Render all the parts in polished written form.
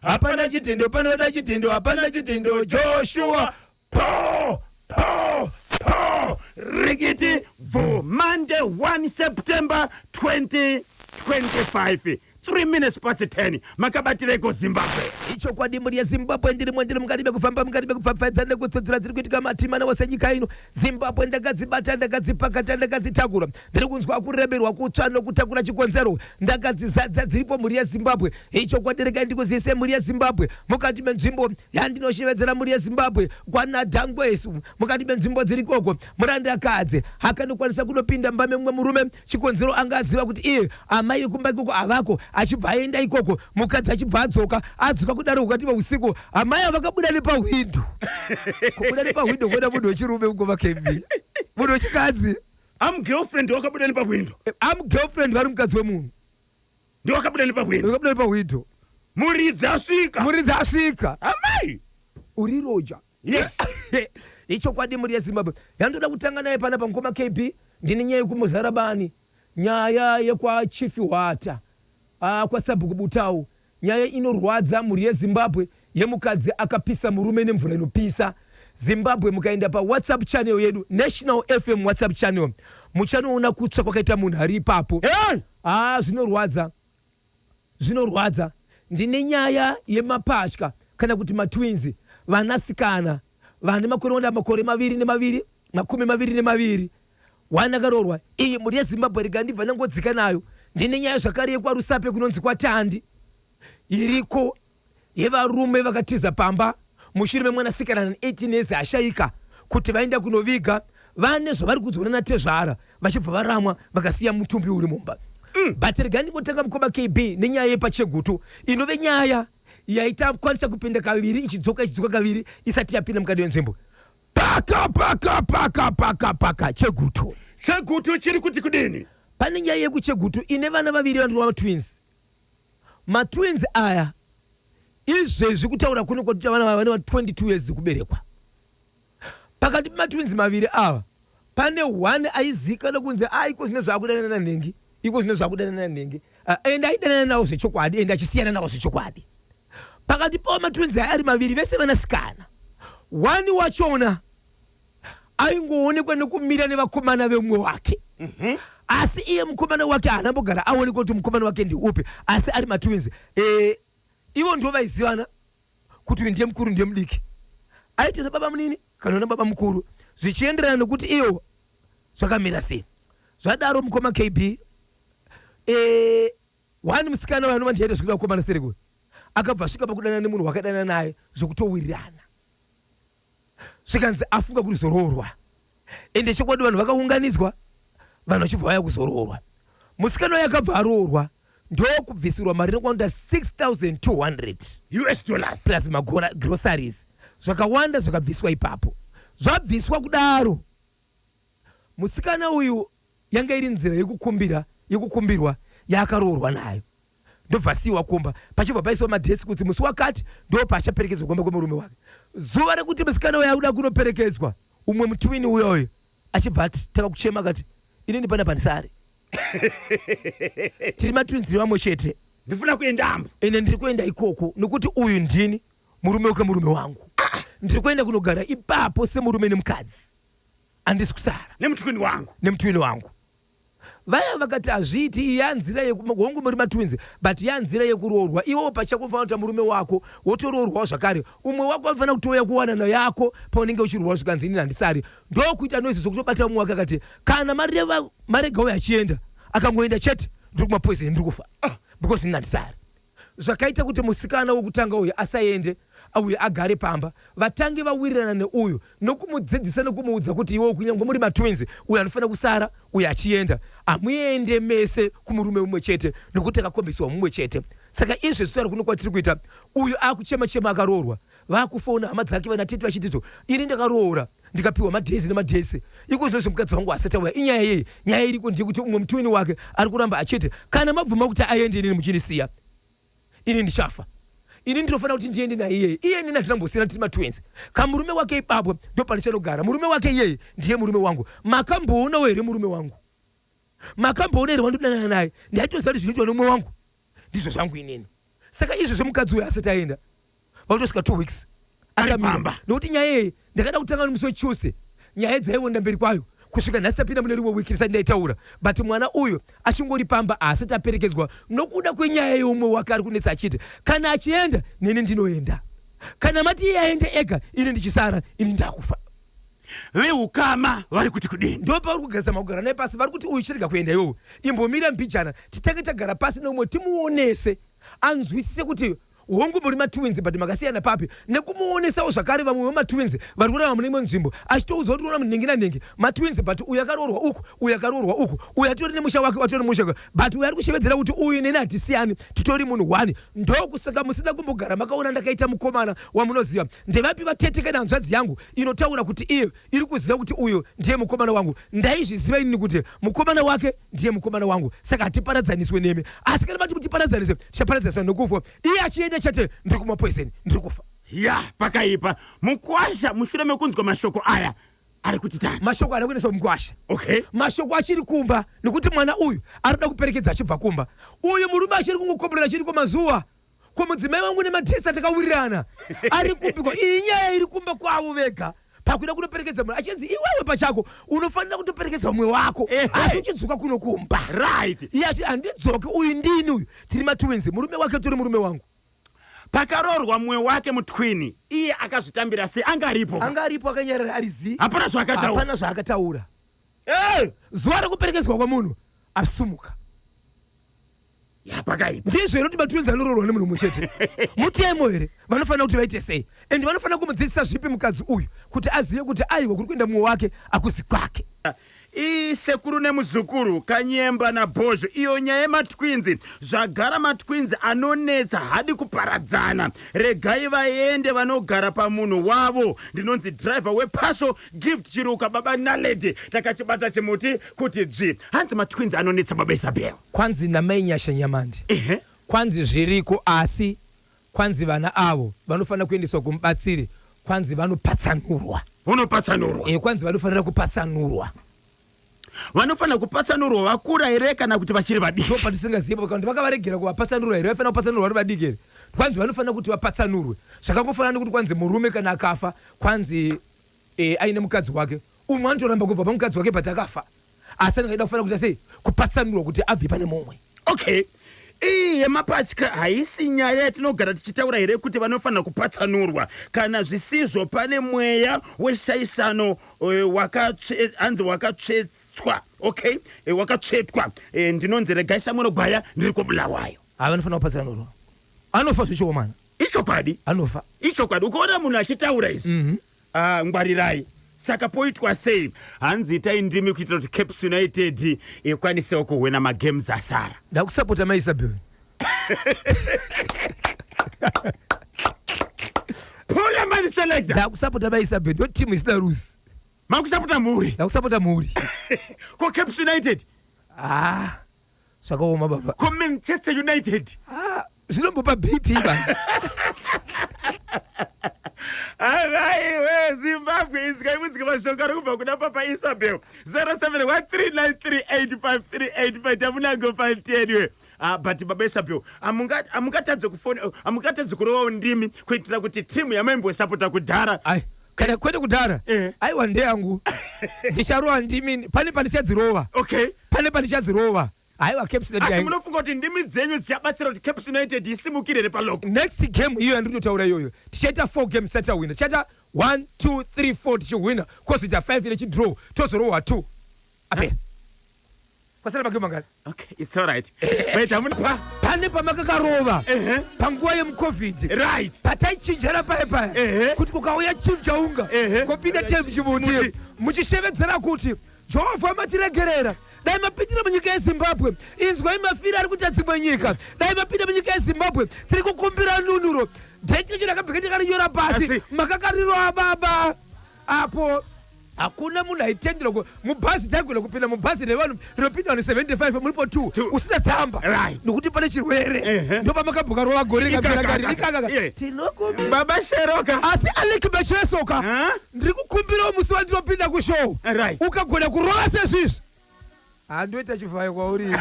Hapana chitindo, panoda chitindo, hapana chitindo. Joshua, po po po, Rikiti bvu. Monday 1 September 2025, 3 minutes past 10. Makabatireko Zimbabwe? Ichokwadi, mhuri yeZimbabwe, ndirimo, ndiri mukati mekufamba, mukati mekupfapfaidza nekutsudzura dziri kuitika matimana wose nyika ino. Zimbabwe ndakadzibata, ndakadzipakata, ndakadzitakura. Ndiri kunzwa kuremerwa, kutsva nokutakura chikonzero. Ndakadzizadza, dziripo, mhuri yeZimbabwe. Ichokwadi, regai ndikuzivise, mhuri yeZimbabwe, mukati menzvimbo yandinoshevedzera, mhuri yeZimbabwe, kwanadhangwesu, mukati menzvimbo dziri ikoko, murandakadzi akanokwanisa kunopinda mumba memumwe murume. Chikonzero, anga aziva kuti iye amai vekumba ikoko havako. Achibva aenda ikoko, mukadzi achibva adzoka. Adzoka kudaro, ukati usiku amai avakabuda nepahwindo. Kubuda nepahwindo kuona munhu wechirume, kungova KB, munhu wechikadzi. Am girlfriend wakabuda nepahwindo? Am girlfriend vari mukadzi wemunhu. Ndiwakabuda nepahwindo? Vakabuda nepahwindo. Muridzi asvika. Muridzi asvika. Amai. Uri roja. Yes. Ichokwadi, mhuri yeZimbabwe, yandoda kutanga naye pana pangoma KB, ndine nyaya yekuMuzarabani, nyaya yekwaChief Hwata, kwaSabhuku Butau. Nyaya inorwadza, mhuri yeZimbabwe, yemukadzi akapisa murume nemvura inopisa. Zimbabwe, mukaenda paWhatsApp channel yedu, National FM WhatsApp channel, muchanoona kutsva kwakaita munhu ari ipapo. Hey! Ah, zvinorwadza, zvinorwadza. Ndine nyaya yemapatya kana kuti matwins, vanasikana vane makore wanda makore 22, 22. Wana akaroorwa iyi, mhuri yeZimbabwe. Rega ndibva ndangodzika nayo. Ndine nyaya zvakare yekwaRusape, kunonzi kwaTandi, iriko yevarume vakatiza pamba mushure memwanasikana 18 years ashayika, kuti vaenda kunoviga vane zvavari kudzwa natezvara, vachibva varamwa, vakasiya mutumbi uri mumba. But regai ndingotanga, mukoma KB, nenyaya yepaChegutu, inove nyaya yaita kwanisa kupinda kaviri ichidzoka, ichidzoka kaviri isati yapinda mukati wenzvimbo. Paka paka paka paka paka Chegutu. Chegutu chiri kuti kudini? Pane nyaya yekuChegutu ine vana vaviri vanotova matwins. Matwins aya izvezvi, kutaura kuno kwatita, vana vane 22 years kuberekwa. Pakati pematwins maviri ava pane one aizikanwa kunzi a iko zvino zvakudanana nanhengi, iko zvino zvakudanana nanhengi, ende aidanana navo zvechokwadi, ende achisiyana navo zvechokwadi. Pakati pavo matwins aya ari maviri, vese vanasikana, one wachona aingoonekwa nekumira nevakomana vemumwe wake, Asi iye mukomana wake haana mbogara aonekwa kuti mukomana wake ndeupi, asi ari matwins. Ivo ndo vaizivana kuti uyu ndiye mukuru, ndiye mudiki, aita nababa munini kana nababa mukuru, zvichienderana nekuti iyo zvakamira sei. Zvadaro, mukoma KB, one musikana uyo anova ndiyaita zvekuda kukomana sereko akabva asvika pakudanana nemunhu wakadanana naye zvekutowirirana, zvikanzi afunga kuti zoroorwa. Ende chokwadi vanhu vakaunganidzwa, vanhu vachibva vaya kuzoroorwa. Musikana uyo akabva aroorwa, ndokubvisirwa mari inokwanisa 6200 US dollars plus magroceries, zvakawanda zvakabviswa ipapo. Zvabviswa kudaro, musikana uyu yanga iri nzira yekukumbira, yekukumbirwa yaakaroorwa nayo. Ndobva asiyiwa kumba, pachibva paiswa madates kuti musi wakati ndo paachaperekedzwa kumba kwemurume wake. Zuva rekuti musikana uyu akuda kunoperekedzwa, umwe mutwin uyoyo achibva ati tanga kuchema, akati, "Inini pana pandisari, tiri matwins, tiri vamwe chete." Ndifuna kuendambo. Ende ndiri kuenda ikoko nokuti uyu ndini murume wemurume wangu. Ndiri kuenda kunogara ipapo semurume nemukadzi, handisi kusara. Nemutwin wangu. Nemutwin wangu. Vaya vakati hazviiti, iyi yanzira, hongu muri matwins, but yanzira yekuroorwa. Iwewo pachako unofanira kuita murume wako, wotoroorwawo zvakare. Umwe wako anofanira kutouya kuwanana yako paunenge uchiroorwa. Zvikanzi, "Inini handisari." Ndokuita noise zvokutobata umwe wake, akati, "Kana mareva marega uyo achienda, akangoenda chete, ndiri kumapoison, ndiri kufa, because inini handisari." Zvakaita kuti musikana wokutanga uyu asaende, uyu agare pamba, vatange vawirirana neuyu nokumudzidzisa nokumuudza kuti iwewo, kunyange muri matwins, uyu anofanira kusara, uyu achienda. Hamuende mese kumurume mumwe chete nokuti akakombiswa mumwe chete. Saka izvezvi taura kuno kwatiri kuita, uyu akuchema chema akaroorwa. Vakufona hama dzake, vana tete, vachitizo, "Ini ndakaroora, ndikapiwa madates nemadates. Iko zvino zvemukadzi wangu asati auya, inyaya yei?" Nyaya iriko ndeyekuti umwe mutwin wake ari kuramba achiti, "Kana mabvuma kuti aende, inini muchinisiya, ini ndichafa. Ini ndinofanira kuti ndiende naye iyeye. Iye inini hatinambosiyana, tiri matwins. Kamurume wake ipapo ndo pandichanogara. Murume wake iyeye ndiye murume wangu. Makamboonawo here murume wangu? Makamboona here wandodanana naye? Ndaitoziva kuti zvinoitwa nomumwe wangu ndizvo zvangu inini." Saka izvo zvemukadzi uyo asati aenda vakutosvika 2 weeks Ari akamira. pamba. Nokuti nyaya iyi ndakada kutanga nomusi weTuesday, nyaya dzaionda mberi kwayo kusvika nhasi tapinda mune rimwe wiki risati ndaitaura, but mwana uyu achingori pamba, haasati aperekedzwa nokuda kwenyaya yeumwe wake ari kunetsa achiti kana achienda neni ndinoenda, kana mati iye aende ega ini ndichisara, ini ndakufa. Veukama vari kuti kudini? Ndo pauri kugeza makugara naye pasi, vari kuti uyu chirega kuenda iwowo, imbomira mbijana, titange tagara pasi neumwe timuonese anzwisise kuti hongu muri matwins but makasiyana papi, nekumuonesawo zvakare vamwe vematwins vari kurarama mune imwe nzvimbo, achitoudzwa kuti ona munhengi nanhengi matwins, but uyu akaroorwa uku, uyu akaroorwa uku, uyu atori nemusha wake, atori nemusha wake, but uyu ari kushevedzera kuti uyu neni hatisiyani, titori munhu one. Ndokusaka musina kumbogara makaona ndakaita mukomana wamunoziva. Ndevapi vatete kana hanzvadzi yangu inotaura kuti iyo iri kuziva kuti uyu ndiye mukomana wangu? Ndaizviziva inini kuti mukomana wake ndiye mukomana wangu, saka hatiparadzaniswe nemi. Asi kana mati mutiparadzaniswe, tichaparadzaniswa nokufa. Iye achienda chete, ndiri kumwa poison, ndiri kufa. Ya, pakaipa. Mukwasha mushure mekunzwa mashoko aya ari kuti tani? Mashoko ana kuendeswa mukwasha. Mashoko achiri kumba, nekuti mwana uyu ari kuda kuperekedza achibva kumba. Uyu murume achiri kungokomborera, achiri kwamazuva ko mudzimai wangu nematesi atakawirirana ari kupikwa. Iyi nyaya iri kumba kwavo vega. Pakuda kunoperekedza munhu achinzi iwewe pachako unofanira kutoperekedza mumwe wako, asi uchidzoka kuno kumba. Iye achi handidzoke, uyu ndini, uyu tiri matwins, murume wake tori murume wangu. Pakaroorwa mumwe wake mutwin, iye akazvitambira sei? Anga aripo? Anga aripo, akanyarara, ari zii. Hapana zvaakataura? Hapana zvaakataura. Zuva rekuperekedzwa kwamunhu asumuka. Ya, pakaipa. Ndizvo here kuti matwins anoroorwa nemunhu mumwe chete? Mutemo here? Vanofanira kuti vaite sei? And vanofanira kumudzidzisa zvipi mukadzi uyu kuti azive kuti aiwa, kuri kuenda mumwe wake akuzi kwake? Isekuru nemuzukuru, Kanyemba naBhozho. Iyo nyaya yematwins, zvagara matwins anonetsa, hadi kuparadzana. Regai vaende vanogara pamunhu wavo. Ndinonzi driver wePaso Gift Chiruka. Baba Naledi, takachibata chimuti kuti dzvi. Hanzi matwins anonetsa, baba Isabel. Kwanzi namai Nyasha Nyamandi, kwanzi zviriko, asi kwanzi vana avo vanofanira kuendeswa kumubatsiri, kwanzi vanopatsanurwa. Unopatsanurwa? E, kwanzi vanofanira kupatsanurwa. Vanofanira kupatsanurwa vakura here kana kuti vachiri vadiki? Ndo patisingazivi kana kuti vakavaregera kuvapatsanurwa here. Vaifanira kupatsanurwa vari vadiki here? Kwanzi vanofanira kuti vapatsanurwe. Zvakangofanana nekuti kwanzi murume kana akafa, kwanzi aine mukadzi wake, umwe anotoramba kubva pamukadzi wake, but akafa, asi anenge achida kufanira kuita sei? Kupatsanurwa kuti abve pane mumwe. Okay, iyi yemapatya haisi nyaya yatinogara tichitaura here kuti vanofanira kupatsanurwa? Kana zvisizvo pane mweya weshaisano hanzi wakatsvetswa. Okay, wakatsvetwa. Ndinonzi Regai Samuel Gwaya, ndiri kuBulawayo. Ha, vanofanira kupatsanurwa, anofa zvichiomana. Ichokwadi. Anofa. Ichokwadi. Ukaona munhu achitaura izvi, ah, ngwarirai. Saka poitwa sei? Hanzi itai ndimi kuitira kuti Caps United ikwanisewo kuhwina magames asara. Ndakusapota mai Isabel. Pula man selector. Ndakusapota mai Isabel, ndo timu isina ruzi. Makusapota mhuri? Ndakusapota mhuri. Ko Caps United? Ah, zvakaoma baba. Ko Manchester United? Ah, zvinombopa BP manje. Araiwe Zimbabwe, inzwai munzwe mashoko ari kubva kuna Papa Isabel. 0713938538 paitamunango pantenwe. Ah, but baba Isabel, hamungatadze kufoni, hamungatadze kurovawo ndimi kuitira kuti timu yamaimbosapota kudhara? Ai, kana kwete kudhara. Aiwa, ndeyangu, ndicharova ndimi pane pandichadzirova. Pane pandichadzirova. Aiwa, Caps United. Asi munofunga kuti ndimi dzenyu dzichabatsira kuti Caps United isimukire here palog? Next game iyo yandiri kutotaura iyoyo, tichaita 4 games tisati tawina. Tichaita 1 2 3 4 tichihwina, kwozoita 5 nechidraw, tozorohwa 2, apera, kwasara magame mangani? Okay, it's alright, but hamuna pa Pane pamakakarova panguva yemuCovid, pataichinjana paya paya kuti kukauya chimu chaunga, kopinda temu chimuti, muchishevedzera kuti Jehovha matiregerera, dai mapindira munyika yeZimbabwe. Inzwai mafiro ari kuita dzimwe nyika, dai mapinda munyika yeZimbabwe, tiri kukumbira nunuro. Date racho rakabveka takarinyora pasi. Makakarirwa baba apo hakuna munhu aitenderwa mubhazi. Taigona kupinda mubhazi nevanhu rinopinda vanhu 75, muripo 2, usina tsamba, nokuti pane chirwere. Ndopamakabhuka rova gore rikapera kare. Ikaka. Ikakaka tinokumbira. Baba Sheroka. Asi Alec Machesoka, ndiri kukumbirawo musi wandinopinda kushow, ukagona kurova sezvizvi. Handoita chivhayo kwauri ini.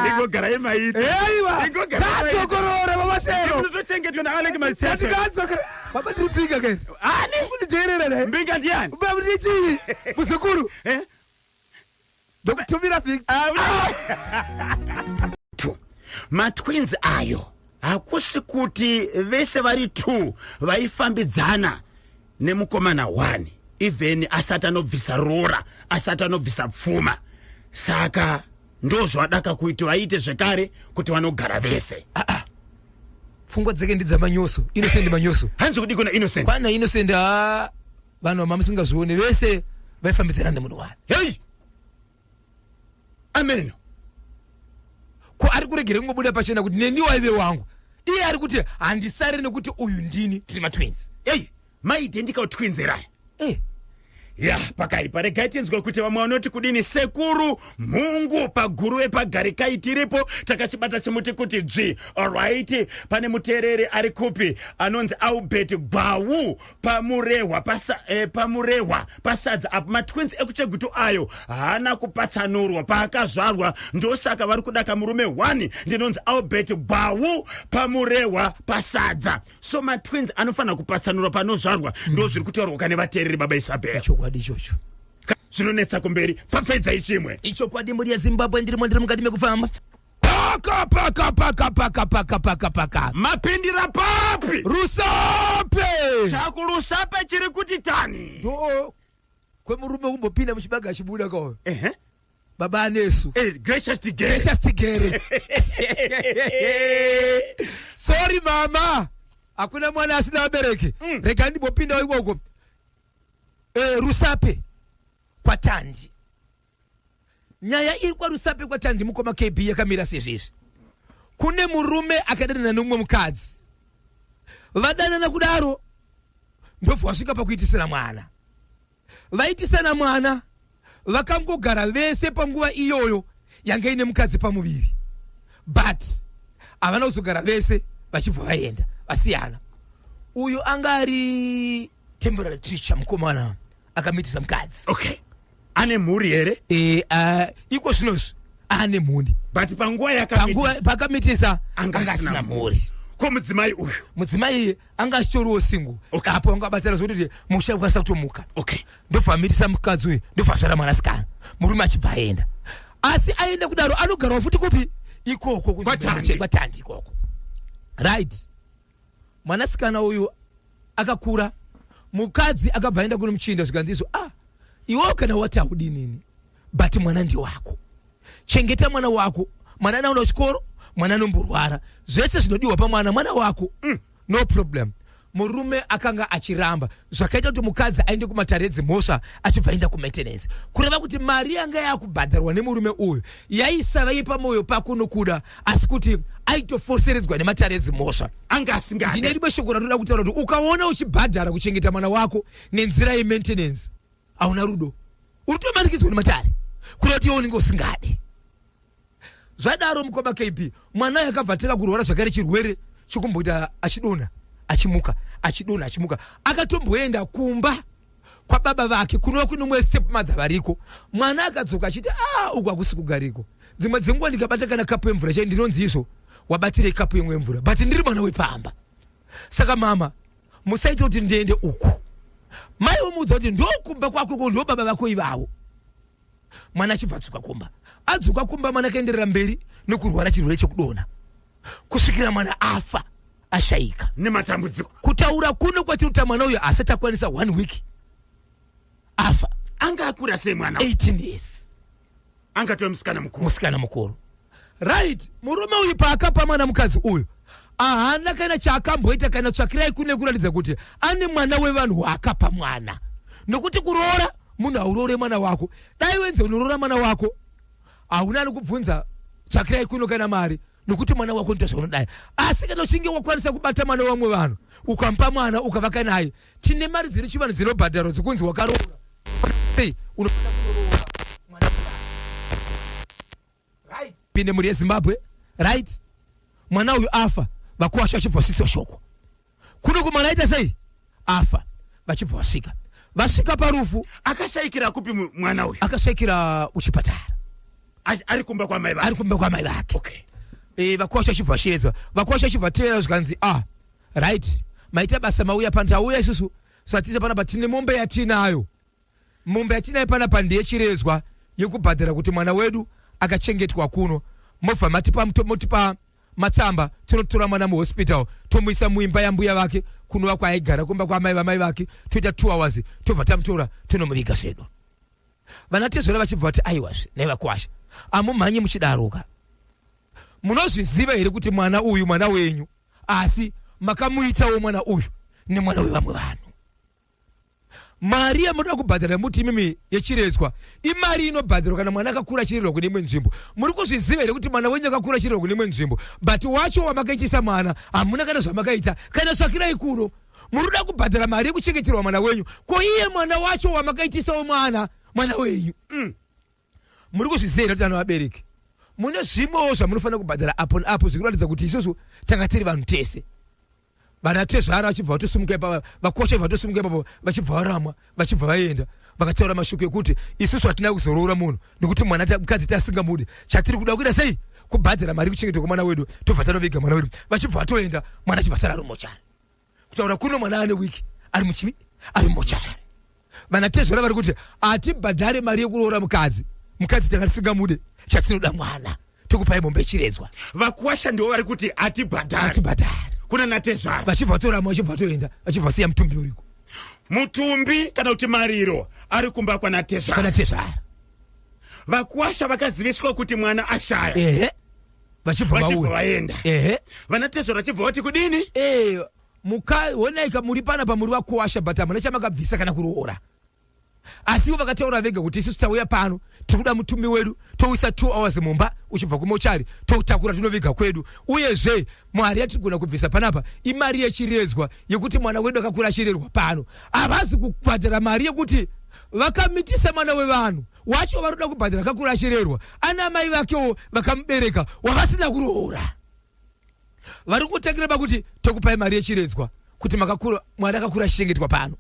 Ingogarai maita. Eiwa. Ingogarai maita. Kadzokorora baba Shero. Ndinotochengetwa naAlec Macheso. Ndikadzokera. Baba ndiri mbinga ke. Ani? Kunditeerera naye. Mbinga ndiani? Baba ndiri chii? Muzukuru. Eh? Ndokutumira vhiki. Two. Matwins ayo hakusi kuti vese vari two vaifambidzana nemukomana one even asati anobvisa roora asati anobvisa pfuma saka ndozvadaka kuti vaite zvekare kuti vanogara vese. Pfungwa dzake ndidzamanyoso. Innocent Manyoso. Hanzi kudii kuna Innocent? Kwana Innocent ha vanhu vamamusingazvione vese vaifambidzana nemunhu wani. Hei, ameno. Ko ari kuregere kungobuda pachena kuti neni waive wangu. Iye ari kuti handisari nekuti uyu ndini tiri matwins. Ei, maidentical twins here aya? Eh. Ya, pakaipa. Regai tinzwe kuti vamwe vanoti kudini. Sekuru Mhungu paGuruve paGarikai tiripo takachibata chimuti kuti dzvi. Alright, pane muteereri ari kupi anonzi Albert Gwawu paMurehwa pasa, paMurehwa paSadza apo. Matwins ekuChegutu ayo haana kupatsanurwa paakazvarwa, ndosaka vari kudaka murume 1. Ndinonzi Albert Gwawu paMurehwa paSadza. So matwins anofanira kupatsanurwa panozvarwa, ndo zviri kutaurwa kane vateereri, baba Isabel. Ichokwadi ichocho. Zvinonetsa kumberi, pfapfaidzai chimwe. Ichokwadi, mhuri yeZimbabwe, ndirimo, ndiri mukati mekufamba. Paka paka paka paka paka paka paka. Mapindira papi? Rusape. ChakuRusape chiri kuti tani? Ndo kwemurume kumbopinda muchibaga achibuda kaoyo. Ehe. Baba Anesu. Gracious Tigere. Gracious Tigere. Sorry mama, hakuna mwana asina vabereki. Rega ndimbopindawo ikoko. Rusape kwaTandi. Nyaya iri kwaRusape kwaTandi, mukoma KB, yakamira sezvezvi. Kune murume akadanana nemumwe mukadzi. Vadanana kudaro, ndobva wasvika pakuitisana mwana. Vaitisana mwana, vakangogara vese panguva iyoyo yanga ine mukadzi pamuviri, but havana kuzogara vese, vachibva vaenda vasiyana. Uyu anga ari temporary teacher, mukomana akamitisa mukadzi. Okay, ane mhuri here? Iko zvinozvi ane mhuri. But panguva Panguva yakamitisa pakamitisa anga anga asina asina mhuri. Ko mudzimai uyu? Mudzimai anga achitoriwo single. Apo anga abatana zvokuti musha ukwanisa kutomuka. Ndobva amitisa mukadzi uyu, ndobva azvara mwanasikana. Murume achibva aenda. Asi aenda kudaro, anogarawo futi kupi? Ikoko. KwaTandi. KwaTandi ikoko, right. Mwanasikana uyu akakura. Mukadzi akabva aenda kuno muchinda, zvikanzi, "Ah, iwewo kana wati haudinini, but mwana ndiwako, chengeta mwana wako. Mwana anaenda kuchikoro, mwana anomborwara, zvese zvinodiwa pamwana, mwana wako. No problem." Murume akanga achiramba, zvakaita kuti mukadzi aende kumatare edzimhosva, achibva aenda kumaintenance, kureva kuti mari yanga yakubhadharwa nemurume uyu yaisava yepamwoyo pako nokuda, asi kuti aitofoseredzwa nematare edzimhosva. Anga Ndine asingade. Rimwe shoko randoda kutaura kuti ukaona uchibhadhara kuchengeta mwana wako nenzira yemaintenance, hauna rudo, uri kutomanikidzwa nematare, kureva kuti iwe unenge usingade. Zvadaro, mukoma KB, mwana uyu akabva atanga kurwara zvakare chirwere chokumboita achidonha achimuka, achidonha achimuka. Akatomboenda kumba kwababa vake, kunova kune umwe step mother variko. Mwana akadzoka achiti, "A, uku hakusi kugariko. Dzimwe dzenguva ndikabata kana kapu yemvura chai, ndinonzi izvo wabatirei kapu yemwe yemvura, but ndiri mwana wepamba. Saka mama, musaite kuti ndiende uku." Mai vomuudza kuti ndokumba kwako iko, ndo baba vako ivavo. Mwana achibva adzoka kumba. Adzoka kumba, mwana akaenderera mberi nekurwara chirwere chekudonha kusvikira mwana afa, ashayika. Nematambudziko. Kutaura kuno kwatiri kuti mwana uyu asati akwanisa one week afa. Anga akura sei mwana? 18 years. Angatove musikana mukuru. Musikana mukuru, right. Murume uyu paakapa mwana mukadzi uyu, ahana kana chaakamboita kana tsvakirai kune kuratidza kuti ane mwana wevanhu waakapa mwana, nokuti kuroora munhu hauroore mwana wako. Dai wenze unoroora mwana wako, hauna anokubvunza tsvakirai kuno kana mari, nokuti mwana wako ndo zvaunodai. Asi kana uchinge wakwanisa kubata mwana wamwe vanhu, ukamupa mwana, ukavaka naye, tine mari dziri chivanhu dzinobhadharwa dzekunzi wakaroora sei, unofanira kunoroora mwana wevanhu. Right, pinde mhuri yeZimbabwe, right. Mwana uyu afa, vakuwasha vachibva vasvitsa shoko kuno kumwana aita sei afa. Vachibva vasvika. Vasvika parufu. Akashayikira kupi mwana uyu? Akashayikira kuchipatara. Ari kumba kwamai vake. Ari kumba kwamai vake. Okay. Vakwasha vachibva vasheedza, vakwasha vachibva tevera, zvikanzi, "Ah, right, maita basa mauya pano. Tauya isusu satisa panapa, tine mombe yatinayo. Mombe yatinayo panapa ndeyechirezwa yekubhadhara kuti mwana wedu akachengetwa kuno. Mobva matipa motipa matsamba, tinotora mwana muhospital, tomuisa muimba yambuya vake kunova kwaaigara kumba kwamai vamai vake. Toita 2 hours, tobva tamutora, tonomuviga zvedu." Vanatezvera vachibva vati, "Aiwazve, nai vakwasha, amumhanyi muchidaroka. Munozviziva here kuti mwana uyu mwana wenyu, asi makamuitawo mwana uyu nemwana wevamwe vanhu? Mari yamunoda kubhadhara muti imimi yechirezwa imari inobhadharwa kana mwana akakura achirerwa kune imwe nzvimbo. Muri kuzviziva here kuti mwana wenyu akakura achirerwa kune imwe nzvimbo, but wacho wamakaitisa mwana hamuna kana zvamakaita? Kana tsvakirai kuno. Muri kuda kubhadhara mari yekuchengeterwa mwana wenyu, ko iye mwana wacho wamakaitisawo mwana, mwana wenyu? Muri kuzviziva here kuti ana vabereki mune zvimwewo zvamunofanira kubhadhara apo neapo, zvikuratidza kuti isusu tanga tiri vanhu tese?" Vanatezvara vachibva vatosimuka ipapa, vakosha vatosimuka ipapo, vachibva varamwa, vachibva vaenda, vakataura mashoko ekuti, "Isusu hatina kuzoroora munhu nekuti mwana mukadzi tasingamudi. Chatiri kuda kuita sei? Kubhadhara mari kuchengetwa kwemwana wedu, tobva tanoviga mwana wedu." Vachibva vatoenda, mwana achibva sara ari mumochari. Kutaura kuno mwana ane wiki ari muchivi, ari mumochari. Vanatezvara vari kuti, "Hatibhadhare mari yekuroora mukadzi. Mukadzi tanga tisingamude. Chatinoda mwana. Tokupai mombe yechirezwa." Vakwasha ndivo vari kuti hatibhadhari. Hatibhadhari. Kuna natezvara. Vachibva vatorama, vachibva vatoenda, vachibva vasiya mutumbi uriko. Mutumbi kana kuti mariro ari kumba kwanatezvara. Kwanatezvara. Vakwasha vakaziviswa kuti mwana ashaya. Ehe, vachibva vachibva vauya. Vaenda. Ehe. Vanatezvara vachibva vati kudini? Muka onaika muri panapa, muri vakuwasha, but hamuna chamakabvisa kana kuroora. Asi ivo vakataura vega kuti, "Isusu tauya pano, tiri kuda mutumbi wedu, touisa 2 hours mumba uchibva kumochari, totakura tinoviga kwedu. Uyezve mari yatirigona kubvisa panapa imari yechiredzwa yekuti mwana wedu akakura achirerwa pano." Havazi kubhadhara mari yekuti vakamitisa mwana wevanhu. Wacho vari kuda kubhadhara akakura achirerwa ana mai vakewo vakamubereka, wavasina kuroora. Vari kutangira pakuti, "Tokupai mari yechiredzwa kuti makakura, mwana akakura achichengetwa pano."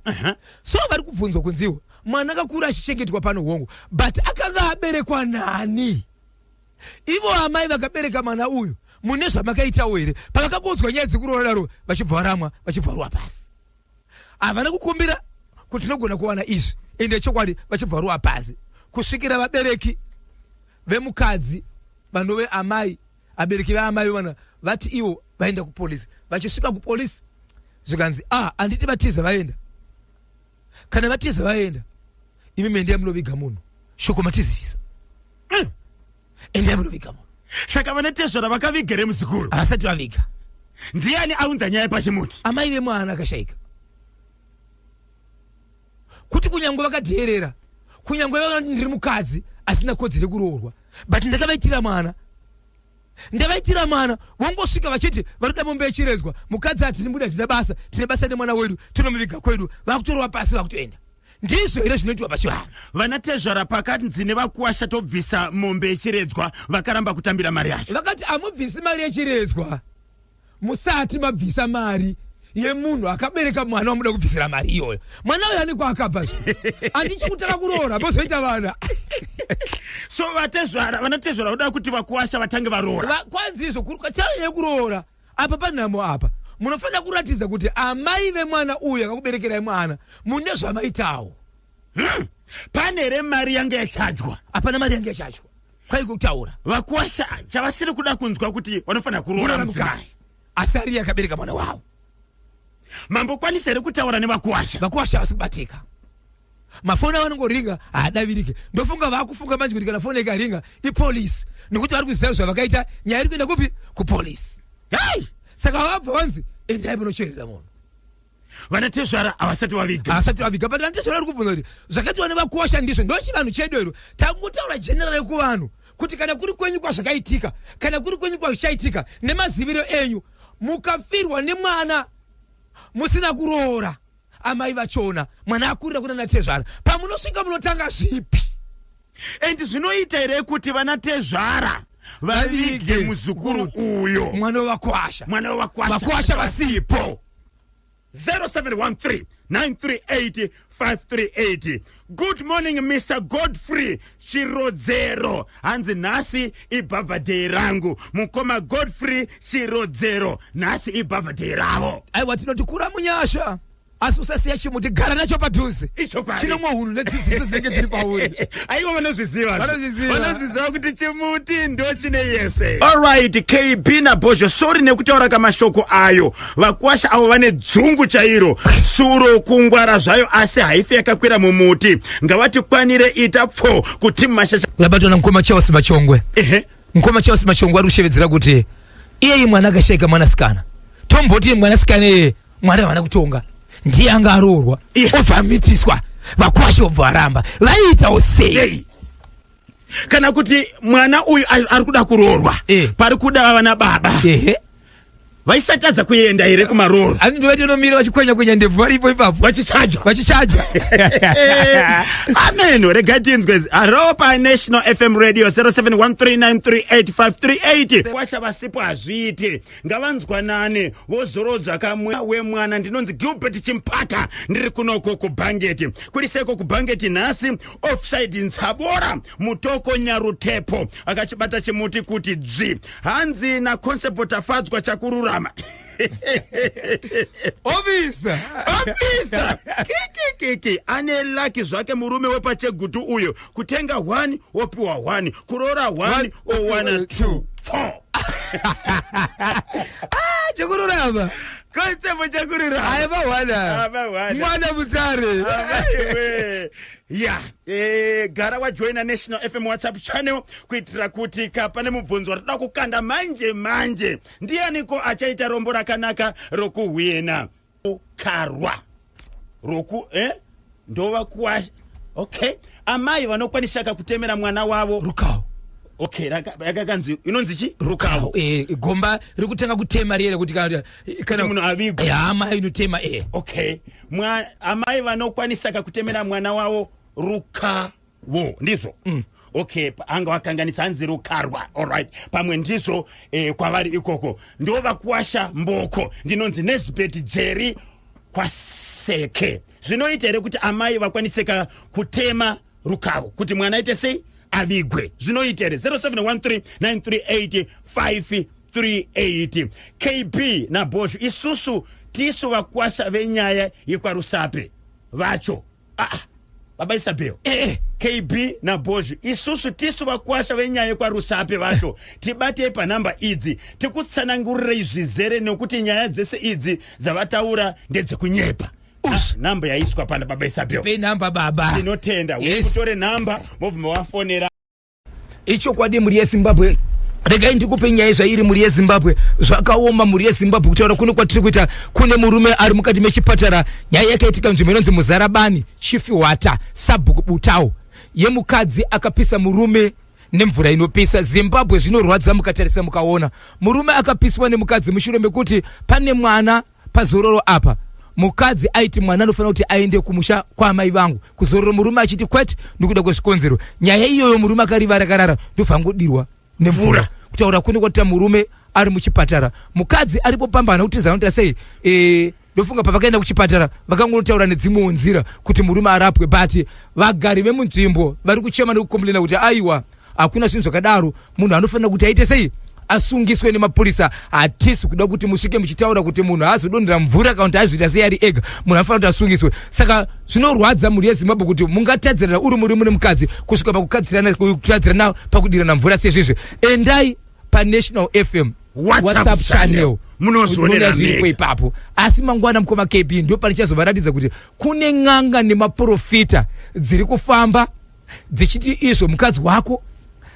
So vari kubvunzwa kunziwo, mwana akakura achichengetwa pano, hongu, but akanga aberekwa nani? Ivo amai vakabereka mwana uyu, mune zvamakaitawo here? Pavakakonzwa nyaya dzekuroora daro, vachibva varamwa, vachibva varuwa pasi. Havana kukumbira kuti tinogona kuwana izvi. Ende chokwadi, vachibva varuwa pasi kusvikira vabereki vemukadzi, vanove amai, abereki vaamai vana, vati ivo vaenda kupolisi. Vachisvika kupolisi, zvikanzi, "Ah, handiti vatiza vaenda? Kana vatiza vaenda, imi mendei munoviga munhu. Shoko matizivisa, endai munoviga munhu." Saka vanatezvara vakavigere muzukuru? Havasati vaviga. Ndiani aunza nyaya pachimuti? Amai vemwana akashayika. Kuti kunyange vakadheerera, kunyange vakati, "Ndiri mukadzi asina kodzero yekuroorwa, but ndakavaitira mwana, ndavaitira mwana," vongosvika vachiti vari kuda mombe yechirezwa. Mukadzi hatinibuda, tine basa, tine basa nemwana wedu, tinomuviga kwedu. Vakutorwa pasi, vakutoenda. Ndizvo here zvinoitwa pachivanhu? Vanatezvara pakanzi nevakuwasha tobvisa mombe yechiredzwa, vakaramba kutambira mari yacho. Vakati, "Hamubvisi mari yechirezwa musati mabvisa mari yemunhu akabereka mwana wamuda kubvisira mari iyoyo. Mwana uyo ane kwaakabva zve. Handichi kutanga kuroora mozoita vana." So vatezvara, vanatezvara voda kuti vakuwasha vatange varoora. Kwanzi izvo tanyanya kuroora apa, panhamo apa, munofanira kuratidza kuti amai vemwana uyu akakuberekerai mwana mune zvamaitawo. Pane here mari yanga yachajwa? Hapana mari yange yachachwa kwaiko kutaura. Vakuwasha chavasiri kuda kunzwa kuti vanofanira kuroora kuroora mudzimai mukadzi, asi ariye akabereka mwana wavo. Mambokwanisa here kutaura nevakuwasha? Vakuwasha vasi kubatika. Mafoni avanongoringa haadavirike. Ndofunga vaakufunga manje kuti kana foni ikaringa ipolisi, nekuti vari kuziva zvavakaita. Nyaya iri kuenda kupi? Kupolisi. Hei! Saka vabva vanzi, "Endai munocherera munhu." Vanatezvara havasati vaviga. Havasati vaviga, but vanatezvara vari kubvunza kuti zvakaitwa nevakuwasha ndizvo ndochivanhu chedu ero? Tangotaura general kuvanhu kuti kana kuri kwenyu kwazvakaitika, kana kuri kwenyu kwazvichaitika, nemaziviro enyu, mukafirwa nemwana musina kuroora amai vachona, mwana akurira kuna natezvara, pamunosvika munotanga zvipi? And zvinoita here kuti vanatezvara vavige vavige muzukuru uyo? Mwana wevakwasha. Mwana wevakwasha. Vakwasha vasipo. 0713 938 538. Good morning, Mr Godfrey Chirodzero. Hanzi nhasi ibhavhadhei rangu. Mukoma Godfrey Chirodzero, nhasi ibhavhadhei ravo. Aiwa, tinoti kura munyasha, asi usasiya chimuti, gara nacho padhuze. Ichokwadi. Chinomwa hunhu nedzidziso dzinenge dziri pauri. Aiwa, vanozviziva. Vanozviziva. Vanozviziva kuti chimuti ndo chine yese. Alright, KB naBhozho, sorry nekutaura kamashoko ayo. Vakwasha avo vane dzungu chairo. Tsuro kungwara zvayo, asi haifi yakakwira mumuti. Ngavatikwanire, ita pfo kuti mashasha. Yabatwa namukoma Charles Machongwe. Mukoma Charles Machongwe ari kushevedzera kuti iyeye mwana akashaika mwanasikana, tomboti mwanasikana iyeye Mwari havana kutonga, ndiye anga aroorwa. Obva amitiswa, vakwasha obva varamba, vaiitawo sei? Sei? Kana kuti mwana uyu ari kuda kuroorwa, pari kuda vana baba, vaisatadza kuenda here kumarooro? Ani ndovaitonomira vachikwenya kwenya ndebvu varipo ipapo. Vachichaja. Vachichaja. Ameno, regai tinzwe. Haro paNational FM Radio, 0713938538. Kwasha vasipo hazviiti, ngavanzwanane vozorodzwa kamwe wemwana. Ndinonzi Gilbert Chimpaka, ndiri kunoko kuBhangeti. Kuri seko kuBhangeti nhasi? Offside Ntsabora Mutoko Nyarutepo akachibata chimuti kuti dzvi. Hanzi naConstable Tafadzwa Chakururama. Officer. Officer kikikiki ane laki zvake murume wepaChegutu uyo. Kutenga 1 wopiwa 1, kuroora 1 owana 2 4. Chekururama. Constable Chakururama. Aya mahwana. Amahwana. Mwana mutare. Amaiwe. Ya, gara wajoina National FM WhatsApp channel kuitira kuti ka pane mubvunzo watinoda kukanda manje manje. Ndianiko achaita rombo rakanaka rokuhwina karwa roku ndova kuwa? Okay, amai vanokwanisaka kutemera mwana wavo rukawo. Okay, yakakanzi inonzi chi? Rukawo. Gomba rikutanga kutema riye rekuti kana munhu avigwe. Hama inotema. Okay, amai vanokwanisaka kutemera mwana wavo rukawo, ndizvo? Okay, anga wakanganisa, hanzi rukarwa. Alright, pamwe ndizvo kwavari ikoko. Ndo vakuwasha mboko. Ndinonzi Nesbet Jerry kwaSeke. Zvinoita here kuti amai vakwaniseka kutema rukavo kuti mwana aite sei? Avigwe. Zvinoita here? 0713 938 538. KB naBhoshu, isusu tisu vakwasha venyaya yekwaRusape vacho. Ah, baba Isabel. KB naBhozho, isusu tisu vakwasha venyaya yekwaRusape vacho. Tibatei panhamba idzi tikutsanangurirei zvizere, nekuti nyaya dzese idzi dzavataura ndedzekunyepa. Nhamba yaiswa pana baba Isabel. Pe namba, baba. Tinotenda. Kutore nhamba mobva wafonera. Ichokwadi, mhuri yeZimbabwe, regai ndikupe nyaya zvairi. Mhuri yeZimbabwe, zvakaoma, mhuri yeZimbabwe. Kutaura kuno kwatiri kuita, kune murume ari mukati mechipatara. Nyaya yakaitika nzvimbo inonzi Muzarabani, Chifiwata, Sabhuku Butau, yemukadzi akapisa murume nemvura inopisa. Zimbabwe, zvinorwadza mukatarisa mukaona murume akapiswa nemukadzi mushure mekuti pane mwana pazororo apa. Mukadzi aiti mwana anofanira kuti aende kumusha kwaamai vangu kuzororo, murume achiti kwete nekuda kwezvikonzero. Nyaya iyoyo, murume akarivara akarara, ndobva angodirwa nemvura. Kutaura kune kwatita, murume ari muchipatara, mukadzi aripo pamba kuti zanoita sei. Ndofunga pavakaenda kuchipatara vakangonotaura nedzimwewo nzira kuti murume arapwe, but vagari vemunzvimbo vari kuchema nekukomplaina kuti aiwa, hakuna zvinhu zvakadaro, munhu anofanira kuti aite sei? Asungiswe nemapurisa. Hatisi kuda kuti musvike muchitaura kuti munhu haazodonhera mvura kana kuti azoita sei ari ega. Munhu anofanira kuti asungiswe. Saka zvinorwadza, mhuri yeZimbabwe, kuti mungatadzirana uri murume nemukadzi kusvika pakukadzirana pakudirana mvura sezvizvi. Endai paNational FM WhatsApp channel. Munozvionera zviripo mega. Ipapo. Asi mangwana, mukoma KB, ndo panichazovaratidza kuti kune n'anga nemaprofita dziri kufamba dzichiti izvo mukadzi wako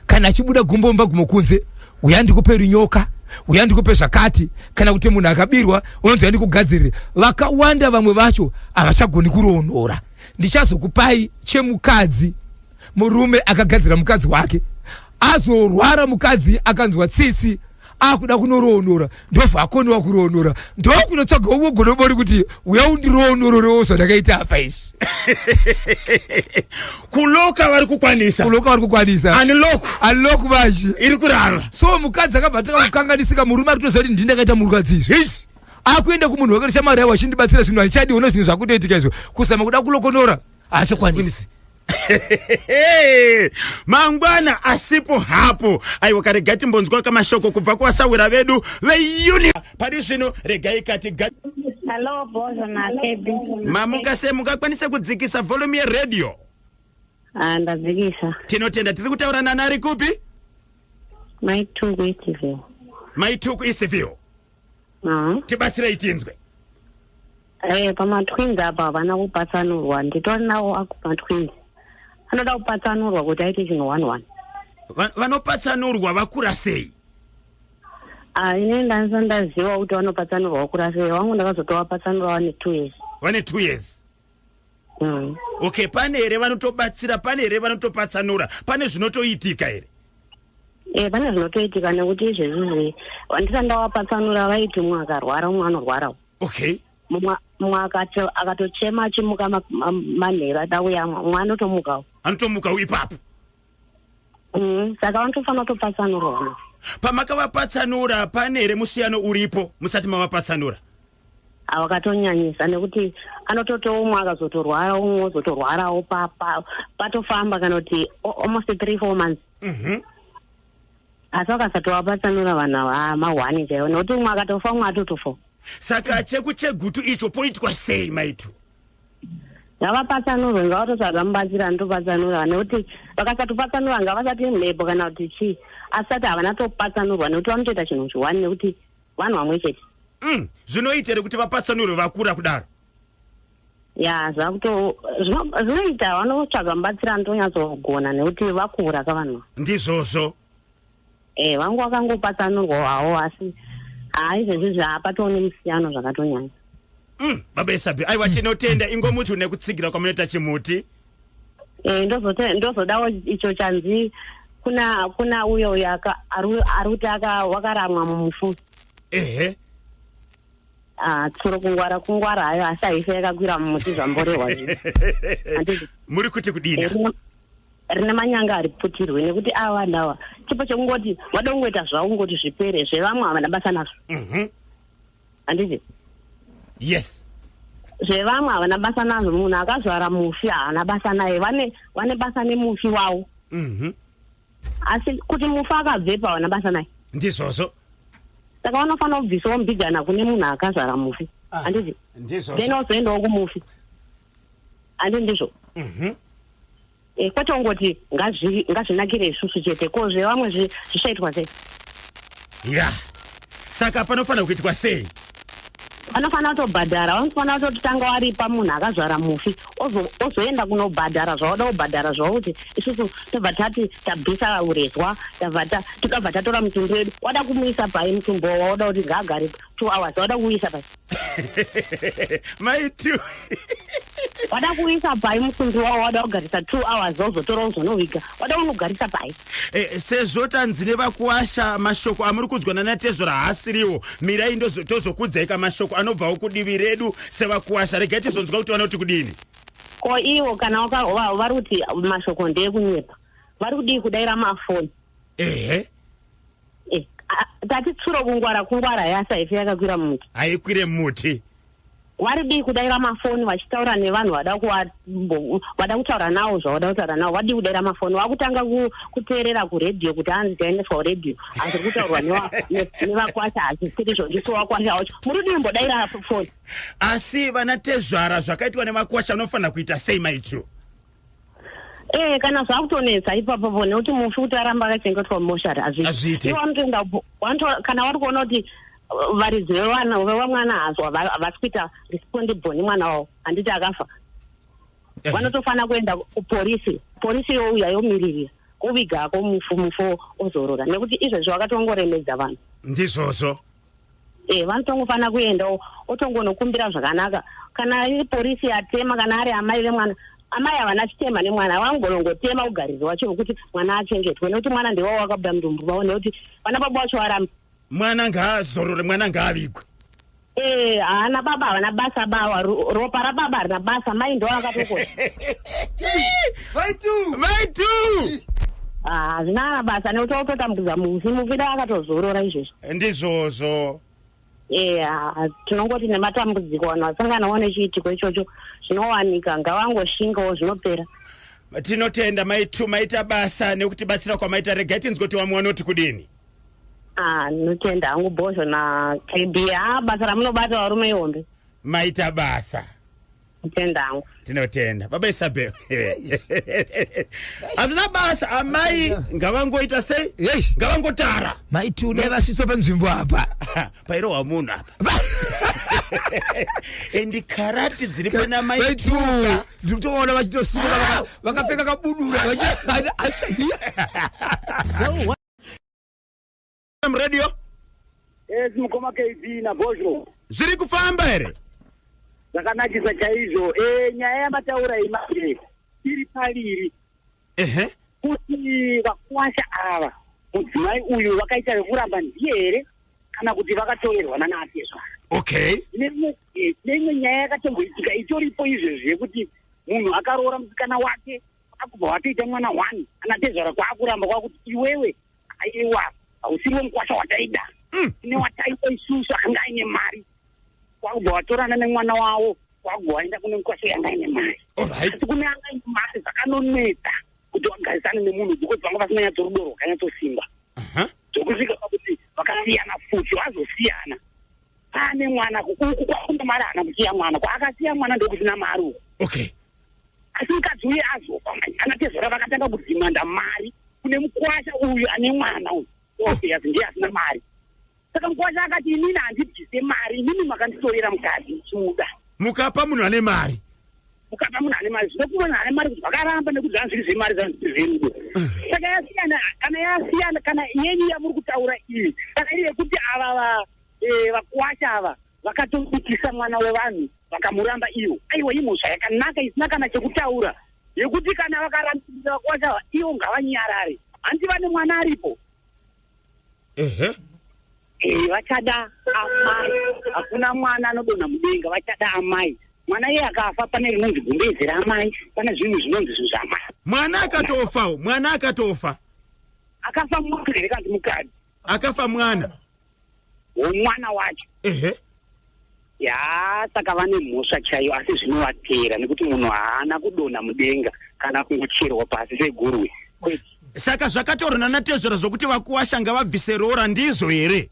kana achibuda gumbo mumba, gumo kunze, uya ndikupe runyoka, uya ndikupe zvakati. Kana kuti munhu akabirwa unonzi uya ndikugadzirire. Vakawanda vamwe vacho havachagoni kuroonora. Ndichazokupai chemukadzi, murume akagadzira mukadzi wake, azorwara, mukadzi akanzwa tsitsi, akuda kunoroonora, ndobva akoniwa kuroonora, ndokunotsvaga umwe gonobori kuti uya undiroonorerewo zvandakaita apa izvi. Kuloka vari kukwanisa. Kuloka vari kukwanisa. Unlock. Unlock manje. Iri kurava. So mukadzi akabva atanga kukanganisika. Murume ari kutoziva kuti ndini ndakaita mukadzi izvi. Ishi. Akuenda kumunhu wake, shamwari yavo, achindibatsira zvinhu handichadi, ona zvinhu zvakutoitika izvo, kuzama kuda kulokonora haachakwanisi. Mangwana asipo hapo. Aiwa, karega timbonzwa kamashoko kubva kuvasawira vedu veuni pari zvino. Regai kati Hello, Bozo naKebi. Mamuka sei? Mungakwanise kudzikisa volume yeredhiyo? Ah, ndadzikisa. Tinotenda. Tiri kutaura nani, ari kupi? Maituku, Eastville. Maituku, Eastville. Tibatsirei tinzwe. Pamatwins apa havana kupatsanurwa. Nditori nawo matwins. Anoda kupatsanurwa kuti aite chinhu one one. Vanopatsanurwa vakura sei? Ah, ini ndandisa ndaziva kuti vanopatsanurwa vakura sei. Wangu ndakazotowapatsanura vane 2 years. Vane 2 years? Okay, pane here vanotobatsira? Pane here vanotopatsanura? Pane zvinotoitika here? Pane zvinotoitika, nekuti izvezvizvi ndisati ndawapatsanura vaiti mumwe akarwara, umwe anorwarawo. Mumwe akatochema achimuka manheru ada kuyamwa, mumwe anotomukawo. Anotomukawo ipapo? Saka vanotofanira kutopatsanurwa. Pamakavapatsanura, pane here musiyano uripo musati mavapatsanura? Awakatonyanyisa, nekuti anototi umwe akazotorwara, umwe ozotorwarawo patofamba kana kuti almost 3-4 months. Asi vakasatovabatsanura vanhu ava, mahwani chaivo, nekuti umwe akatofa, umwe atotofa. Saka chekuchegutu icho poitwa sei, Maitu? Ngavapatsanurwe, ngavatotsvaga mubatsiri anotopatsanura, nekuti vakasatopatsanura, ngavasati mhepo kana kuti chii, asati havana topatsanurwa, nekuti vanotoita chinhu chiwani, nekuti vanhu vamwe chete. Zvinoita here kuti vapatsanurwe vakura kudaro? Ya, zvakuto zvinoita, vanotsvaga mubatsiri anotonyatsogona, nekuti vakura kavanhu. Ndizvozvo. Vangu vakangopatsanurwa hawo, asi haa, izvezvi haapatooni musiyano zvakatonyanya. Baba Esabi, aiwa, tinotenda ingomuti nekutsigira kwamunoita chimuti. Ndozodawo icho chanzi kuna uyo uyo ari kuti wakaramwa mumufu. Ah, tsuro kungwara kungwara hayo, asi haife yakakwira mumuti, zvamborehwa zvino. Handiti? Muri kuti kudini? Rine manyanga hariputirwi, nekuti ava vanhu ava chipo chekungoti vada kungoita zvavo, kungoti zvipere, zvevamwe havana basa nazvo. Handiti? Yes. Zvevamwe havana basa nazvo. Munhu akazvara mufi haana basa naye, vane basa nemufi wavo. Asi kuti mufi akabvepo, havana basa naye. Ndizvozvo. Saka vanofanira kubvisawo mbijana kune munhu akazvara mufi. Handiti? Ndizvozvo. Then ozoendawo kumufi, handi ndizvo? Kwete kungoti ngazvinakire isusu chete, ko zvevamwe zvichaitwa sei? Ya, saka panofanira kuitwa sei? Vanofanira kutobhadhara, vanofanira kutotanga waripa munhu akazvara mufi, ozoenda kunobhadhara zvauda kubhadhara zvavo, kuti isusu tobva tati tabvisa urezwa, tobva tatora mutumbi wedu. Wada kumuisa pai mutumbi wauda kuti ngaagare 2 hours? Wada kuuisa pai? Maitu. Wada kuisa pai mutumbi wavo wada kugarisa 2 hours, wozotora uzonoviga? Wada kunogarisa pai? Sezvo tanzi nevakuwasha mashoko amuri kunzwa nanatezvora haasiriwo, mirai tozokudzai kamashoko anobvawo kudivi redu sevakuwasha. Regai tizonzwa kuti vanoti kudini. Ko ivo kana vari kuti mashoko ndeekunyepa, vari kudii kudaira mafoni? Tati tsuro kungwara kungwara, yasa ife yakakwira mumuti. Haikwire muti. Vari dii kudaira mafoni vachitaura nevanhu vada kutaura navo zvavada kutaura navo? Vadii kudaira mafoni? Vakutanga kuteerera kuredhiyo kuti hanzi taendeswa kuredhiyo, asi ri kutaurwa nevakwasha hazvisiri ndiso vakwasha vacho. Muri dii mbodaira foni? Asi vanatezvara, zvakaitwa nevakwasha vanofanira kuita sei, Maitu? Kana zvakutonetsa ipapopo, nekuti mufi kuti aramba akachengetwa mumoshari. Hazviite. Ivo vanotoenda kana vari kuona kuti varidzi vevana vevamwana hazvo havasi kuita responsible nemwana wavo, handiti akafa? Vanotofanira kuenda kuporisi, porisi youya yomiririra kuvigako mufu, mufu ozorora, nekuti izvezvi vakatongoremedza vanhu. Ndizvozvo. Vanotongofanira kuenda otongonokumbira zvakanaka, kana iri porisi yatema, kana ari amai vemwana. Amai havana chitema nemwana, vangonongotema ugariri wacho wekuti mwana achengetwe, nekuti mwana ndewavo, wakabuda mudumbu mavo, nekuti vana baba vacho varamba. Mwana ngaazorore, mwana ngaavigwe. Haana baba, havana basa bawa. Ropa rababa harina basa, mai ndo vakatokosha. Vaitu. Maitu. Hazvina basa, nekuti wakutotambudza mufi, mufi da akatozorora izvezvi. Ndizvozvo. Eya, tinongoti nematambudziko vanhu vasanganawo nechiitiko ichocho zvinowanika, ngavangoshingawo, zvinopera. Tinotenda maitu, maita basa nekutibatsira kwamaita. Regai tinzwe kuti vamwe vanoti kudini. Ah, ndinotenda hangu Bhozho naKB. Ha, basa ramunobata varume ihombe. Maita basa. Ndinotenda hangu. Tinotenda baba Isabel. Hazvina basa, amai ngavangoita sei? Yei. Ngavangotara. Maitu, dai vasvitswa panzvimbo apa. Pairohwa munhu apa, endi karati dziri pana maitu. Maituka. Ndiri kutovaona vachitosimuka vakapfeka kabudura So Radio. Yes, mukoma KB naBhozho. Zviri kufamba here? Zvakanakisa chaizvo. Nyaya yamataura iyi manje iri paviri. Kuti vakuwasha ava, mudzimai uyu vakaita vekuramba ndiye here, kana kuti vakatorerwa nanatezvara? Neimwe nyaya yakatomboitika itoripo izvezvi yekuti munhu akaroora musikana wake, akubva watoita mwana one, anatezvara kwaakuramba, kwakuti iwewe aiwa, hausiriwo mukwasha wataida, ine wataida isusu akanga aine mari. Kwakubva watorana nemwana wavo, kwakubva waenda kune mukwasha yanga aine mari. Asi kune anga aine mari zvakanonetsa kuti wagarisane nemunhu, because vanga vasina nyatsorudo rwakanyatsosimba, zvokusvika pakuti vakasiyana futi, vazosiyana pane mwana. Uku kwakune mari haana kusiya mwana, kwaakasiya mwana ndokusina mari uku. Asi mukadzi uye azofa manje, anatezvara vakatanga kudzimanda mari kune mukwasha uyu ane mwana uyu. Obvious ndiye asina mari. Saka mukwasha akati, "Inini handibvise mari, inini makanditorera mukadzi muchimuda." Mukapa munhu ane mari. Mukapa munhu ane mari. Zvino munhu ane mari kuti vakaramba nekuti zvanzi zviri zvemari, zvanzi zviri zverudo. Saka yasiyana, kana yasiyana, kana yenyu yamuri kutaura iyi, saka iri yekuti ava vakwasha ava vakatobikisa mwana wevanhu vakamuramba ivo, aiwa, imhosva yakanaka isina kana chekutaura, yekuti kana vakarambisa vakwasha ava, ivo ngavanyarare. Hanti vane mwana aripo? Vachada amai. Hakuna mwana anodonha mudenga. Vachada amai. Mwana iye akafa, pane rinonzi gumbezi raamai, pane zvinhu zvinonzi zvinhu zvaamai. Mwana akatofawo, mwana akatofa. Akafa mwana here kanti mukadzi? Akafa mwana. Womwana wacho. Ya, saka vane mhosva chaiyo, asi zvinovatera nekuti munhu haana kudonha mudenga kana kungocherwa pasi segurwe, kwete. Saka zvakatorwa nanatezvera zvokuti vakuwasha ngavabvise roora, ndizvo here?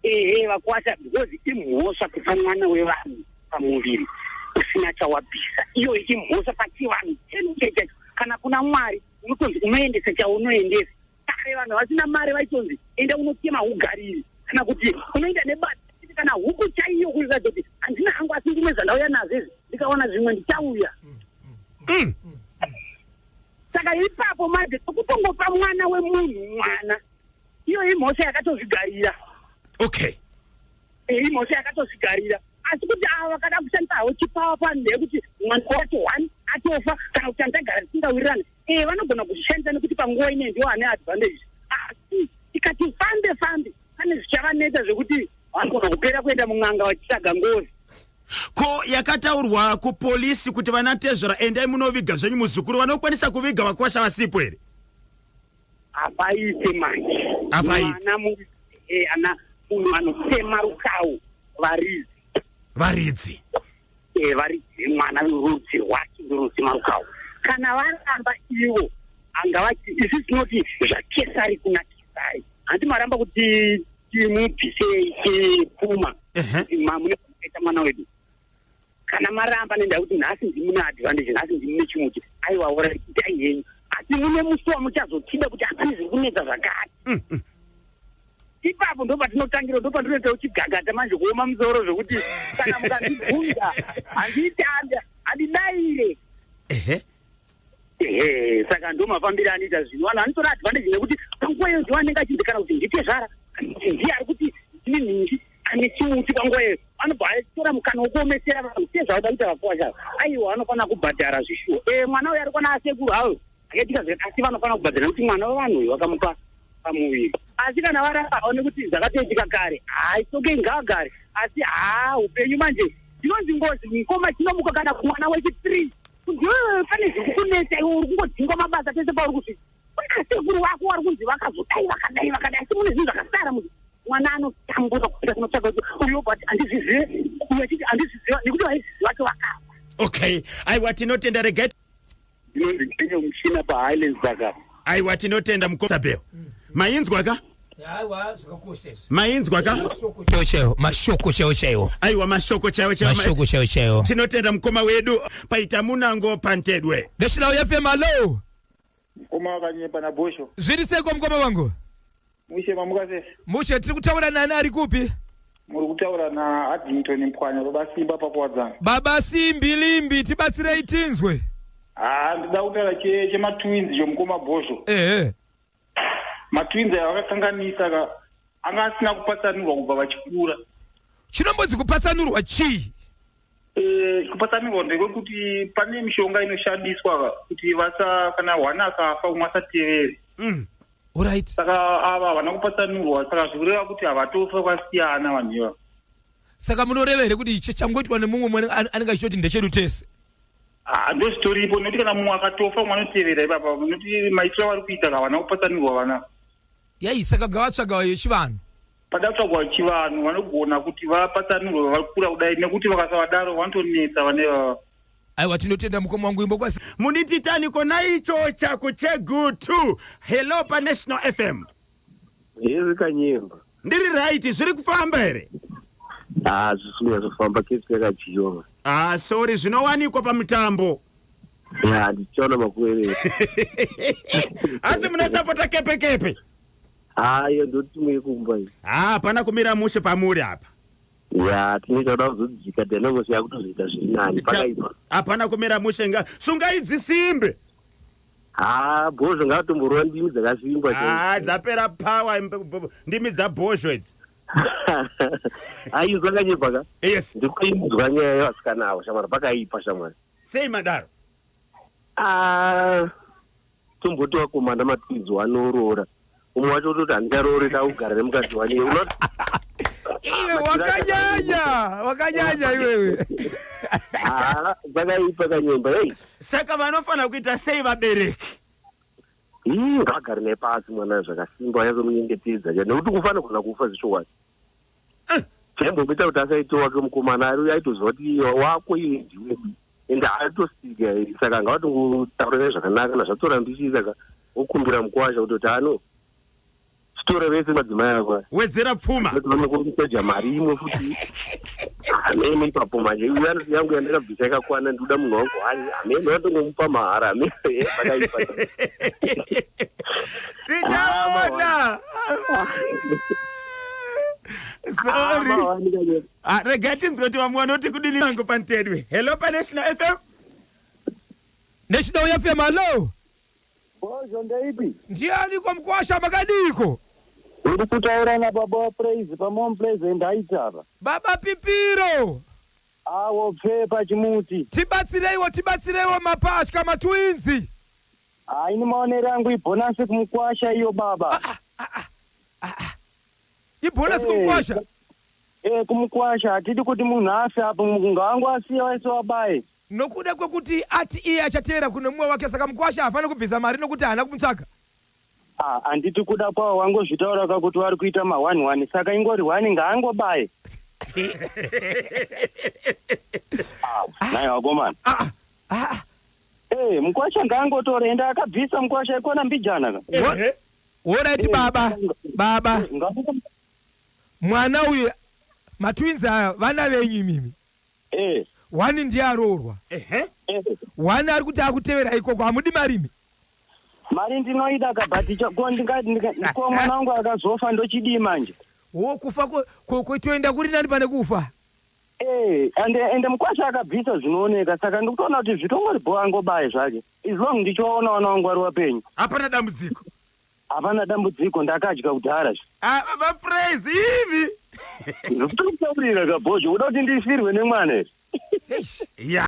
Ehe, vakwasha, because imhosva kupa mwana wevanhu pamuviri usina chawabvisa. Iyo imhosva pachivanhu chenu chaichacho. Kana kuna Mwari unotonzi unoendesa chaunoendesa. Kare vanhu vasina mari vaitonzi enda unotema ugariri, kana kuti unoenda nebata kana huku chaiyo, kuratidza kuti handina hangu, asi ndine zvandauya nazvo izvi, ndikawana zvimwe ndichauya. Saka ipapo manje tokutongopa mwana wemunhu mwana, iyo imhosva yakatozvigarira. Imhosva yakatozvigarira. Asi kuti ava vakada kushandisa havo chipawa panhu ndeyekuti mwana wacho one atofa, kana kuti andagara tisingawirirani, vanogona kuzvishandisa nekuti panguva ine ndiwo ane advantage. Asi tikati fambe fambe, pane zvichavanetsa zvekuti vanogona kupera kuenda mun'anga vachitsvaga ngozi. Ko yakataurwa kupolisi kuti vanatezvera endai munoviga zvenyu muzukuru, vanokwanisa kuviga vakwasha vasipo here? Hapaite manje. Hapaite. Mwana ana munhu anotema rukawo varidzi. Varidzi. Varidzi vemwana, rudzi rwake ndorutema rukawo. Kana varamba ivo, angavati isu tinoti zvaKesari kuna Kesari. Handi maramba kuti timubvise pfuma mune kuita mwana wedu? Kana maramba nenda kuti nhasi ndimune advantage, nhasi ndimune chimuti, aiwa, ora itai henyu, asi mune musi wamuchazotida kuti hapane zviri kunetsa zvakati. Ipapo ndo patinotangira, ndo pandinoita uchigagata manje, kuoma musoro zvokuti kana mukandibvunza handiiti, handidayire. Ehe, saka ndo mafambiro anoita zvinhu. Vanhu vanotora advantage nekuti panguva iyo ndiwo anenge achinzi kana kuti nditezvara, kana kuti ndiye ari kuti ndini nhingi ane chimuti. Panguva iyo anobva atora mukana wekuomesera vanhu sezvauda kuita vakuwasha. Aiwa, vanofanira kubhadhara zvishuwo. Mwana uyu ari kwana asekuru hayo akaitika zvakati, asi vanofanira kubhadhara nekuti mwana wevanhu uyu vakamupa pamuviri. Asi kana varamba nekuti zvakatoitika kare, haitokei, ngavagare. Asi haa, upenyu manje chinonzi ngozi, mukoma, chinomuka kana kumwana wechi3, kunzi "Wewe, pane zvikukunetsa iwe, uri kungodzingwa mabasa pese pauri kusvika. Kuna sekuru vako vari kunzi vakazodai, vakadai, vakadai, asi mune zvinhu zvakasara." Munhu Mwana anotambura kuenda kunotsvaga kuti uyo, but handizvizive, uyo achiti handizviziva, nekuti vaizviziva vacho vakafa. Okay, aiwa, tinotenda. Regai. Ndinonzi Kenyo Muchina paHighlands Park. Aiwa, tinotenda mukosabel. Mainzwa ka? Aiwa, zvakakosha izvi. Mainzwa ka? Chaiwo chaiwo, mashoko chaiwo chaiwo. Aiwa, mashoko chaiwo chaiwo. Mashoko chaiwo chaiwo. Tinotenda mukoma wedu paita munango pantedwe. National FM, hello. Mukoma wakanyepa naBhosho. Zviri seiko, mukoma wangu? Mushe, mamuka sei? Mushe. Tiri kutaura nani, ari kupi? Muri kutaura naAddington Mpwanya, Baba Simba, paKuwadzana. Baba Simbi Limbi, tibatsirei tinzwe. Haa, ndida kutaura chematwins chomukoma Bhosho. Ehe. Matwins aya vakakanganisa ka, anga asina kupatsanurwa kubva vachikura. Chinombonzi kupatsanurwa chii? Kupatsanurwa ndekwekuti pane mishonga inoshandiswa ka, kuti vasa kana hwana akafa umwe asatevere. Alright. Saka ava havana kupatsanurwa, saka zvikureva kuti havatofa kwasiyana vanhu ivava. Saka munoreva here kuti ichi changoitwa nemumwe mwana anenge achitoti ndechedu tese? Ah, ndozvitoripo, nekuti kana mumwe akatofa umwe anotevera ipapa, nekuti maitiro avari kuita ka, havana kupatsanurwa vana. Yai, saka gavatsvaga yechivanhu. Pada kutsvagwa chivanhu, vanogona kuti vapatsanurwe vakura kudai, nekuti vakasavadaro vanotonetsa vane vava. Aiwa, tinotenda mukoma wangu, imbo kwasi. Munititani kona icho chako chegutu. Hello paNational FM. Hezvi, Kanyemba. Ndiri right, zviri kufamba here? Ha, zvisi kunyatsofamba, kesi yakadyiwa ma. Ah, sorry, zvinowanikwa pamutambo. Ya, ndichiona makuerera. Asi munosapota Kepekepe? Hayo, ndoti yekumba iyi. Ha, hapana kumira mushe pamuri apa. Ya, tinoita kuda kuzodzika Dynamos yakutozoita zviri nani, pakaipa. Hapana kumira mushe, nga sungai dzisimbe. Ha, Bhozho ngaatomborova ndimi dzakasimba. Ha, dzapera power ndimi dzaBhozho idzi. Aizwa, Kanyemba ka. Yes. Ndikuinzwa nyaya yevasikana avo, shamwari, pakaipa, shamwari. Sei madaro? Ah, tomboti vakomana matwins wanoroora, umwe wacho utoti handicharoori, takugara nemukadzi wani. Iwe wakanyanya, wakanyanya iwewe. Ha, pakaipa, Kanyemba, ei. Saka vanofanira kuita sei vabereki? Ii, ngavagare naye pasi mwana zvakasimba, anyatsomunyengetedza, nekuti kufa anogona kufa zvechokwadi. Chaimbomuita kuti asaite wake mukomana ari aitoziva kuti wako iye ndiwe, ende aitosika, saka ngavatongotaura naye zvakanaka. Kana zvatorambisisa saka wokumbira mukwasha kutoti ano chitora vese madzimai ako aya. Wedzera pfuma. Vanokuseja mari imwe futi, hamene ipapo manje uyo anoti yangu yandakabvisa yakakwana, ndikuda munhu wangu. Hai, hamene vatongomupa mahara, hamene pakaipa. Tichaona, sorry. Ah, regai tinzwe kuti vamwe vanoti kudini vangu pantedwe. Hello paNational FM. National FM, hello. Bhozho, ndeipi? Ndianiko mukwasha, makadiko? Uri kutaura nababa waPraise paMount Pleasant aitapa. Baba Pipiro. Awo pfe pachimuti. Tibatsireiwo, tibatsireiwo, mapatya matwins. Haini, maonero angu ibonus kumukwasha iyo, baba. Ibonus kumukwasha? Kumukwasha. Hatidi kuti munhu afe apo, ngawangu asiye waise wabaye. Nokuda kwekuti ati iye achatevera kune mumwe wake, saka mukwasha hafaniri kubvisa mari nokuti haana kumutsvaga? Ah, handiti kuda kwavo wangozvitaura kakuti vari kuita ma1 1, saka ingori 1, ngaangobaye. Ah, nai vakomana. Ah, ah. Mukwasha ngaangotora, ende akabvisa mukwasha ikona mbijana ka. Alright, baba, baba. Mwana uyu, matwins aya, vana venyu imimi. One ndiye aroorwa. One ari kuti akutevera ikoko, hamudi marimi? Mari ndinoida ka, but ko ko mwana wangu akazofa ndochidii manje? Wo kufa toenda kuri nani pane kufa. Ende mukwasha akabvisa zvinooneka, saka ndikutoona kuti zvitongori bho, angobaye zvake, as long ndichiwaona vana vangu vari wapenyu. Hapana dambudziko. Hapana dambudziko, ndakadya kudhara. Ah, baba Praise ivi. Ndikutokutaurira kabhozho, uda kuti ndifirwe nemwana here? Ya.